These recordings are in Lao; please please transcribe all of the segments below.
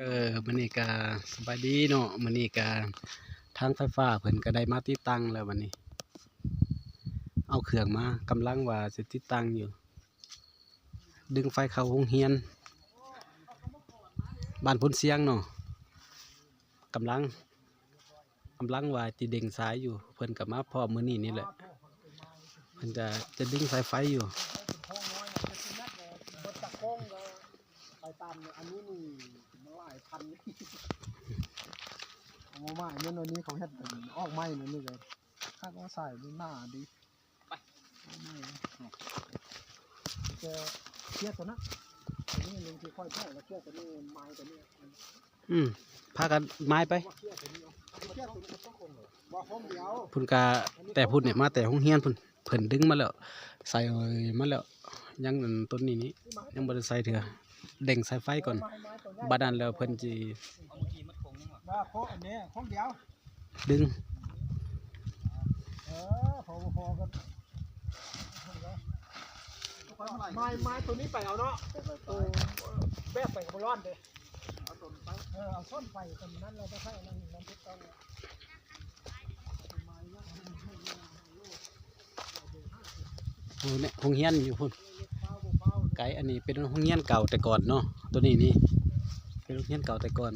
ເອີ ມື້ນີ້ກະສະບາຍດີເນາະ, ມື້ນີ້ກະທາງໄຟຟ້າເພິ່ນກະໄດ້ມາຕິດຕັ້ງແລ້ວ. ບັດນີ້ເອົາເຄື່ອງມາ ກຳລັງວ່າຊິຕິດຕັ້ງຢູ່ ດຶງໄຟເຂົ້າໂຮງຮຽນບ້ານໂພນຊຽງເນາະ, ກຳລັງ ກຳລັງວ່າຊິເດັ່ງສາຍຢູ່. ເພິ່ນກະມາພ້ອມມື້ນີ້ນີ້ແຫຼະ, ເພິ່ນກະຈະດຶງສາຍໄຟຢູ່. ໄປຕາມອັນນີ້ນີ້ມັນຫຼາຍພັນ ເອົາມາໃໝ່ແມ່ນ ອັນນີ້ເຂົາເຮັດອອກໃໝ່ນີ້ກະຄາດວ່າສາຍນີ້ໜາດີ. ອືມ ພາກັນໝາຍໄປ. ພຸ້ນກະແຕ່ພຸ້ນນີ້ ມາແຕ່ໂຮງຮຽນພຸ້ນ ເພິ່ນດຶງມາແລ້ວ ໃສ່ມາແລ້ວ. ຍັງອັນຕົ້ນນີ້ນີ້ ຍັງບໍ່ໄດ້ໃສ່ເທື່ອ, ເດັ່ງສາຍໄຟກ່ອນ. ບາດນັ້ນແລ້ວເພິ່ນຊິ ດຶງ ເອີ ພໍ ພໍກັນ ໄມ້ ໄມ້ໂຕນີ້ໄປເອົາເນາະ. ເອີ ແບກໄປກະບໍ່ລອດເດ້. ເອີ ເອົາສົ້ນໄປ ຕົວນັ້ນລະໄປໃສ່ອັນນັ້ນ ນັ້ນຖືກຕ້ອງ. ໂອ້ ໂຮງຮຽນຢູ່ພຸ້ນ ໄກ. ອັນນີ້ເປັນໂຮງຮຽນເກົ່າແຕ່ກ່ອນເນາະ, ໂຕນີ້ນີ້ເປັນໂຮງຮຽນເກົ່າແຕ່ກ່ອນ.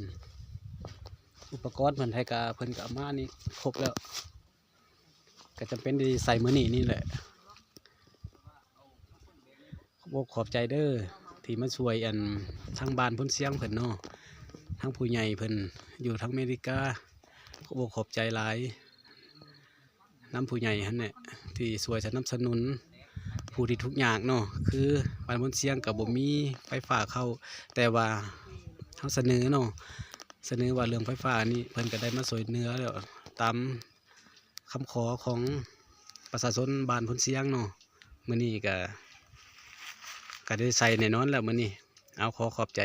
ອຸປະກອນເພິ່ນໃຫ້ກະ ເພິ່ນກະເອົາມານີ້ຄົບແລ້ວ, ກະຈຳເປັນໄດ້ໃສ່ມື້ນີ້ນີ້ແຫຼະ. ຂອບອົກຂອບໃຈເດີ ທີ່ມາຊ່ວຍອັນທາງບ້ານໂພນຊຽງເພິ່ນເນາະ, ທາງຜູ້ໃຫຍ່ເພິ່ນຢູ່ທາງອາເມລິກາ. ຂອບອົກຂອບໃຈຫຼາຍ ນຳຜູ້ໃຫຍ່ຫັ້ນແຫຼະ ທີ່ຊ່ວຍສະໜັບສະໜູນຜູ້ທີ່ທຸກຍາກເນາະ. ຄືບ້ານໂພນຊຽງກະບໍ່ມີໄຟຟ້າເຂົ້າ, ແຕ່ວ່າເຮົາສະເໜີເນາະ, ສະເໜີວ່າເລື່ອງໄຟຟ້ານີ້ ເພິ່ນກະໄດ້ມາຊ່ວຍເຫຼືອແລ້ວ ຕາມຄຳຂໍຂອງປະຊາຊົນບ້ານໂພນຊຽງເນາະ. ມື້ນີ້ກະ ກະໄດ້ໃສ່ແນ່ນອນແລ້ວມື້ນີ້. ເອົາ ຂໍຂອບໃຈ.